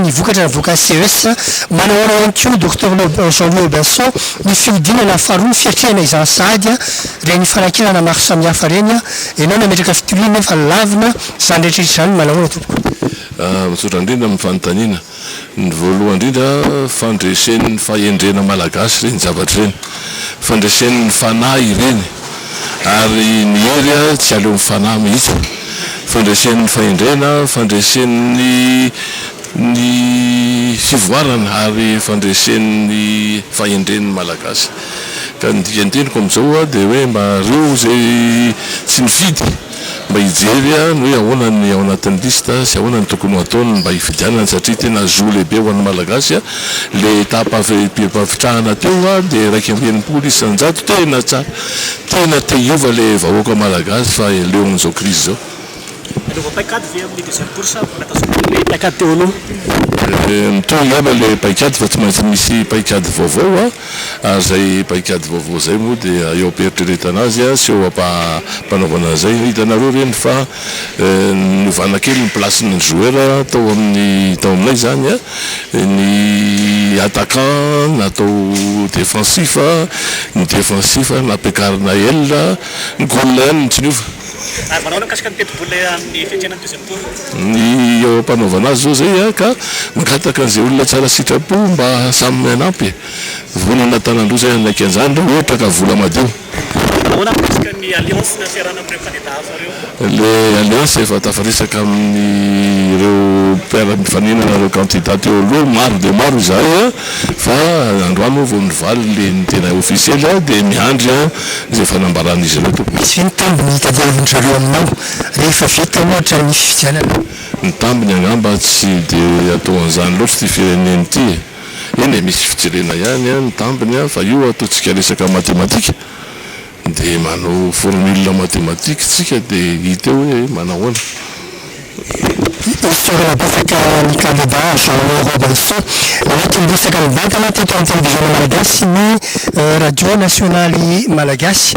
ny vokatra navoakan'ny CES? Manahoana ihany koa Docteur Jean Louis Robinson ny fihodinana faharoa, ny fiatrehana izany sahady ireny fanakianana maro samihafa ireny? Ianao nametraka fitoriana nefa lavina, izany rehetra rehetra izany manahoana tompoko? Misaotra indrindra amin'ny fanontaniana. Ny voalohany indrindra, fandresen'ny fahendrena malagasy ireny zavatra ireny. Fandresen'ny fanahy ireny. Ary ny hery tsy aleon'ny fanahy mihitsy. Fandresen'ny fahendrena, fandresen'ny ny fivoarana ary fandresen'ny fahendren'ny malagasy. Ka ny dikan'ny teniko amin'izao dia hoe mba ireo izay tsy nifidy, Mba hijery ny hoe ahoana ny ao anatin'ny liste sy ahoana ny tokony ho ataony mba hifidianana satria tena zo lehibe ho an'ny Malagasy le taham-pahavitrahana teo dia 61%, tena tsara, tena te hiova le vahoaka Malagasy fa leo an'izao crise izao. Hanova paikady ve amin'ny deuxième tour sa mbola tazomina ilay paikady teo aloha? Mitohy angamba ilay paikady fa tsy maintsy misy paikady vaovao. Ary izay paikady vaovao izay moa dia eo am-pieritreretana azy sy eo am-panaovana an'izay. Hitanareo ireny fa niovana kely ny place-n'ny joueur tao amin'ny tao aminay izany. Ny attaquant natao défensif, ny défensif nampiakarina aile, ny goal ihany no tsy niova. Ary manao ahoana mikasika ny tetibola amin'ny fiatrehana ny deuxième tour? Ny eo am-panaovana azy izao izay ka mangataka an'izay olona tsara sitrapo mba samy hanampy e. Vonona an-tanan-droa izay hanaiky an'izany raha ohatra ka vola madio. Ahoana mikasika ny alliance na fiarahana amin'ireo kandida hafa ireo? Ilay alliance efa tafaresaka amin'ireo mpiara-mifaninana ireo kandida teo aloha, maro dia maro izahay fa androany moa vao nivaly ilay ny tena ofisiely dia miandry izay fanambaran'izy ireo tompoko. Misy ve ny tambiny hitadiavin-dry zareo aminao rehefa vita ohatra ny fifidianana? Ny tambiny angamba tsy dia atao an'izany loatra ity firenena ity e! Eny e, misy fijerena ihany ny tambiny fa io ataontsika resaka matematika dia manao formule matematique tsika dia hita eo hoe manahoana. Isaorana betsaka ny kandida Jean Louis Robinson nanaiky niresaka mivantana teto amin'ny televiziona malagasy sy ny radio nasionaly malagasy.